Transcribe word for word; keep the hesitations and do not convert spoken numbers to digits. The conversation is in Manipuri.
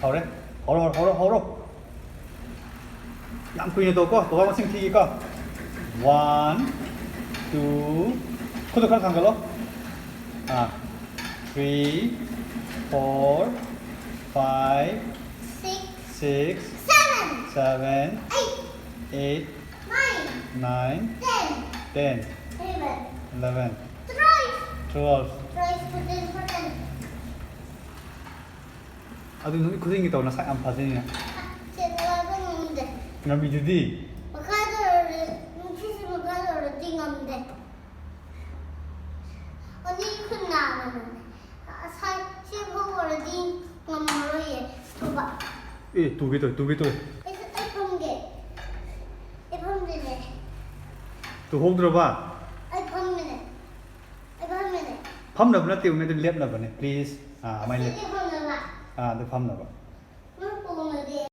ꯍꯧꯔꯦ꯫ ꯍꯧꯔꯣ, ꯍꯧꯔꯣ, ꯍꯧꯔꯣ, ꯍꯧꯔꯣ꯫ ꯌꯥꯝ ꯀꯨꯏꯅ ꯇꯧꯀꯣ꯫ ꯕꯕꯥ ꯃꯁꯤꯡ ꯊꯤꯒꯦꯀꯣ꯫ One, two, ꯈꯨꯠꯇꯣ ꯈꯔ ꯊꯥꯡꯒꯠꯂꯣ꯫ ꯑꯥ꯫ Three, four, five, Six, six, seven, seven, eight, eight, nine, nine, ten, ten, eleven, eleven, twelve, twelve. twelve, thirteen, fourteen. ꯑꯗꯨ ꯅꯨꯃꯤꯠ ꯈꯨꯗꯤꯡꯒꯤ ꯇꯧꯅ ꯁꯥ ꯌꯥꯝ ꯐꯖꯩꯅꯦ꯫ ꯁꯦ ꯅꯨꯡꯉꯥꯏꯕ ꯉꯝꯗꯦ꯫ ꯉꯝꯃꯤꯗꯨꯗꯤ꯫ ꯃꯈꯥꯗ ꯑꯣꯏꯔꯗꯤ, ꯅꯨꯡꯁꯤꯠꯁꯤ ꯃꯈꯥꯗ ꯑꯣꯏꯔꯗꯤ ꯉꯝꯗꯦ꯫ ꯑꯅꯤ ꯈꯨꯠ ꯅꯥꯕꯅꯅꯦ꯫ ꯉꯁꯥꯏ ꯁꯤ ꯐꯥꯎ ꯑꯣꯏꯔꯗꯤ ꯉꯝꯃꯔꯣꯏꯌꯦ꯫ ꯊꯨꯕ꯫ ꯑꯦ, ꯇꯨꯒꯦ ꯇꯧꯋꯦ, ꯇꯨꯒꯦ ꯇꯧꯋꯦ꯫ ꯑꯩ, ꯑꯩ ꯐꯝꯒꯦ꯫ ꯑꯩ ꯐꯝꯗꯣꯏꯅꯦ꯫ ꯇꯨꯍꯧꯗ꯭ꯔꯕ? ꯑꯩ ꯐꯝꯃꯤꯅꯦ꯫ ꯑꯩ ꯐꯝꯃꯤꯅꯦ꯫ ꯐꯝꯅꯕ ꯅꯠꯇꯦ, ꯎꯃꯦ, ꯑꯗꯨ ꯂꯦꯞꯅꯕꯅꯦ, please꯫ ꯑꯥ, ꯑꯗꯨꯃꯥꯏꯅ ꯂꯦꯞ-, ꯁꯤꯗꯤ ꯐꯝꯅꯕ꯫ ꯑꯥ, ꯑꯗꯨ ꯐꯝꯅꯕ꯫